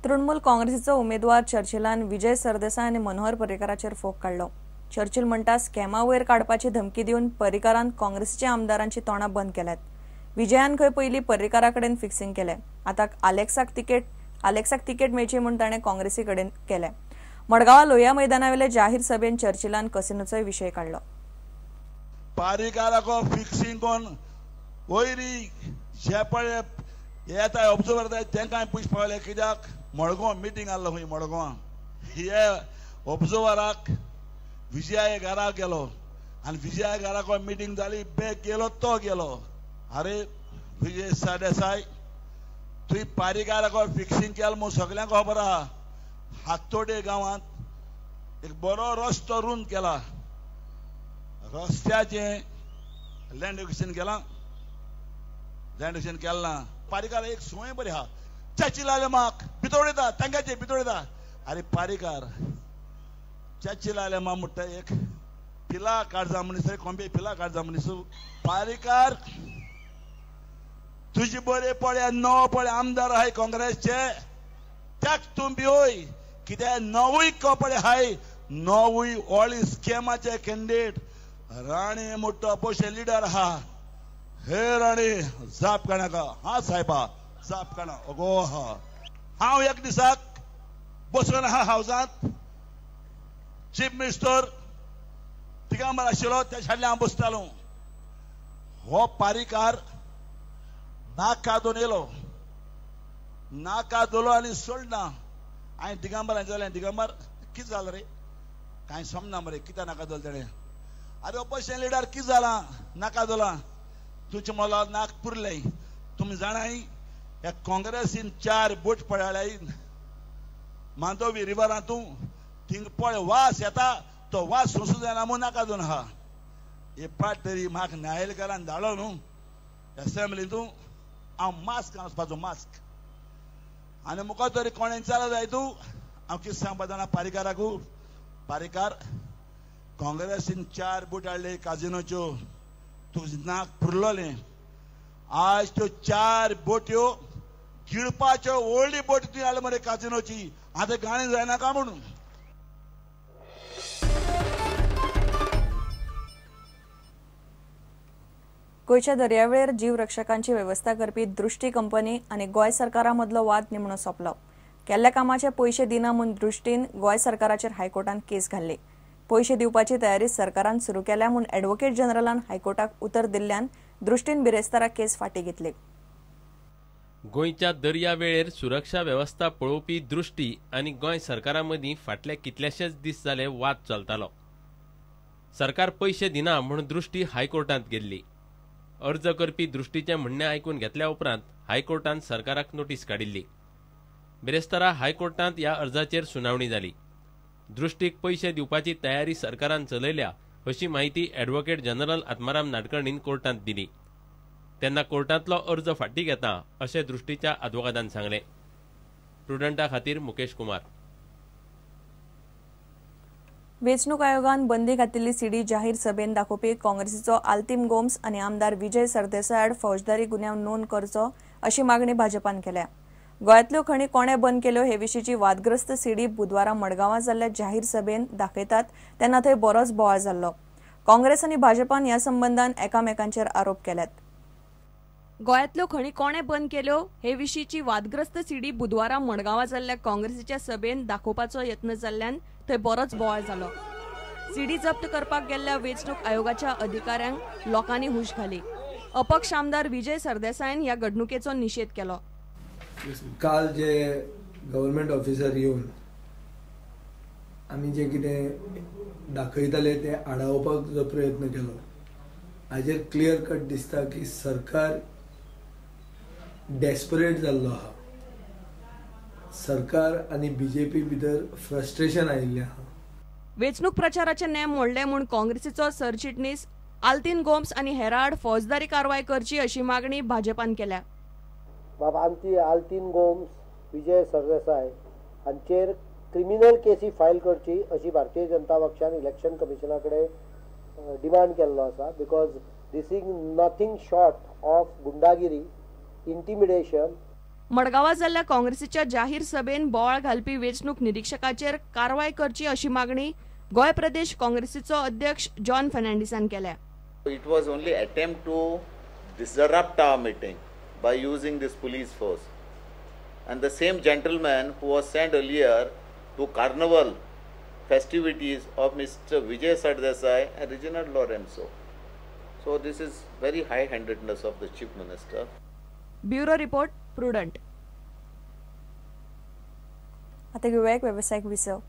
तृणमूल काँग्रेसीचो उमेदवार चर्चिलान विजय सरदेसाय आनी मनोहर पर्रीकाराचेर फोग काडलो. चर्चिल म्हणटा, स्कॅमा वयर काडपाची धमकी दिवन पर्रीकारान काँग्रेसीच्या आमदारांची तोंडां बंद केल्यात. विजयान खंय पयलीं पर्रीकारा कडेन फिक्सिंग केलें, आतां आलेक्साक तिकेट मेळची म्हूण ताणें काँग्रेसी कडेन केलें. मडगांवां लोहिया मैदानावेले जाहीर सभेन चर्चिलान कसिनोचोय विशय काडलो. पर्रीकाराक फिक्सिंग कोण वयरी जे येता ऑब्जर्वर तांकां पुश पावले कित्याक मडगांव मिटींग आहलो खंय मडगांवां हे ऑब्जर्वराक विजया घरा गेलो आनी विजया घराक मिटींग जाली, बॅग गेलो तो गेलो. अरे विजय सरदेसाय, तुवें पर्रीकाराक फिक्सिंग केलें म्हूण सगल्यांक खबर आहा. हातोडे गांवांत एक बरो रस्तो रुंद केला, रस्त्याचें लँड एक्विजिशन केलां, लँड एक्विजिशन केलें ना. पर्रीकार एक संवय बरी आहा, चर्चिलाले माक भितर येता, तांकांचे भितर येता. अरे पर्रीकार चर्चिलाले मा म्हणटा एक पिला काडजा मनीस, कोंबे पिला काडजा मनीस. पर्रीकार तुजी बरे पळय 9 पळय आमदार आहाय काँग्रेसचे, त्याक तूं भिवय कित्याक 9 कपडे आहाय, 9 ऑल स्कॅमाचे कॅन्डिडेट. राणे मोठो अपोजिशन लिडर आहा, हे राणे जाप काडनाका, हा साहेबा जाप काडना अगो हा. हांव एक दिसाक बसून आहा हावजांत, चीफ मिनिस्टर दिगंबर आशिल्लो, त्या सायडल्यान हांव बसतालो. हो पर्रीकार नाका दोन येयलो, नाका दोलो आनी सोडना. हांवें दिगंबरान जालें, दिगंबर कितें जालें रे, कांय समजना मरे कित्याक नाका दोल तेणें. अरे ऑपोजिशन लिडर कितें जालां नाका दोला, तुमचें मला नाक पुरलें. तुमी जाणाय ह्या काँग्रेसीन 4 बोट पळयल्याय मांडोवी रिवरांतू, थिंग पळय वास येता, तो वास सोंसूं जायना म्हूण नाका दोन आहा. हे पाट तरी म्हाका न्यायालयकारान धाडलो न्हू एसेंब्लींतू, हांव मास्क वचपाचो मास्क आनी मुखार तरी कोणें चालू जाय तूं. हांव कितें सांगपा जाणा पर्रीकाराकू, पर्रीकार काँग्रेसीन 4 बोट हाडले काजिनोच्यो, तुजें नाक पुरलोलें. आज त्यो 4 बोट्यो गिळपाच्यो व्हडली बोट तुवें हाडली मरे काजिनोची, आतां गाणें जायनाका म्हणून. गोंयच्या दर्यावेळेर जीवरक्षकांची वेवस्था करपी दृष्टी कंपनी आनी गोंय सरकारा मदलो वाद निमणो सोंपलो. केल्ल्या कामाचे पयशे दिना म्हूण दृष्टीन गोंय सरकाराचेर हायकोर्टान केस घाल्ली. पयशे दिवपाची तयारी सरकारान सुरू केल्या म्हूण ॲडव्होकेट जनरलान हायकोर्टाक उतर दिल्ल्यान दृष्टीन बिरेस्तारा केस फाटीं घेतली. गोंयच्या दर्यावेळेर सुरक्षा वेवस्था पळोवपी दृष्टी आनी गोंय सरकारा मदीं फाटले कितलेशेच दीस जाले वाद चलतालो. सरकार पयशे दिना म्हूण दृष्टी हायकोर्टांत गेल्ली. अर्ज करपी दृष्टीचें म्हणणें आयकून घेतल्या उपरांत हायकोर्टान सरकाराक नोटीस काडिल्ली. बिरेस्तारा हायकोर्टांत ह्या अर्जाचेर सुनावणी जाली. दृष्टीक पयशे दिवपाची तयारी सरकारान चलयल्या अशी माहिती ॲडव्होकेट जनरल आत्माराम नाडकर्णीन कोर्टांत दिली. तेन्ना कोर्टांतलो अर्ज फाटीं घेता अशें दृष्टीच्या आदवोगादान सांगलें. प्रुडंटा खातीर मुकेश कुमार. वेंचणूक आयोगान बंदी घातिल्ली सीडी जाहीर सभेन दाखोवपी काँग्रेसीचो आल्तीम गोम्स आनी आमदार विजय सरदेसाय आड फौजदारी गुन्यांव नोंद करचो अशी मागणी भाजपान केल्या. गोंयांतल्यो खणी कोणे बंद केल्यो हे विशींची वादग्रस्त सीडी बुधवारा मडगांवां जाल्ल्या जाहीर सभेन दाखयतात तेन्ना थंय बरोच बोवाळ जाल्लो. काँग्रेस आनी भाजपान ह्या संबंदान एकामेकांचेर आरोप केल्यात. गोंयांतल्यो खणी कोणे बंद केल्यो हे विशींची वादग्रस्त सीडी बुधवारा मडगांवां जाल्ल्या काँग्रेसीच्या सभेन दाखोवपाचो यत्न जाल्ल्यान थंय बरोच बोवाळ जालो. सीडी जप्त करपाक गेल्ल्या वेंचणूक आयोगाच्या अधिकाऱ्यांक लोकांनी हुश घाली. अपक्ष आमदार विजय सरदेसायन ह्या घडणुकेचो निशेध केलो. काल जे गव्हर्मेंट ऑफिसर येवन आमी जे कितें दाखयताले ते आडावपाक जो प्रयत्न केलो हाजेर क्लियर कट दिसता की सरकार डेस्परेट जाल्लो आहा. सरकार आनी बीजेपी भितर फ्रस्ट्रेशन आयिल्लें आहा. वेंचणूक प्रचाराचे नेम मोडले म्हूण काँग्रेसीचो सरचिटणीस आल्तीन गोम्स आनी हेरां आड फौजदारी कारवाय करची अशी मागणी भाजपान केल्या. बाब आमची आल्तीन गोम्स, विजय सरदेसाय हांचेर क्रिमिनल केसी फायल करची अशी भारतीय जनता पक्षान इलेक्शन कमिशना कडेन डिमांड केल्लो आसा. Because this is nothing short of गुंडागिरी, इंटिमिडेशन. मडगांवां जाल्ल्या काँग्रेसीच्या जाहीर सभेन बोवाळ घालपी वेंचणूक निरिक्षकाचेर कारवाय करची अशी मागणी गोंय प्रदेश काँग्रेसीचो अध्यक्ष जॉन फर्नांडीसान केल्या. It was only attempt to disrupt our meeting by using this police force. And the same gentleman who was sent earlier to carnival festivities of Mr. Vijay Sardesai and Reginald Lourenco. So this is very high-handedness of the Chief Minister. Bureau report, Prudent. आता घेऊया एक व्यावसायिक विसव.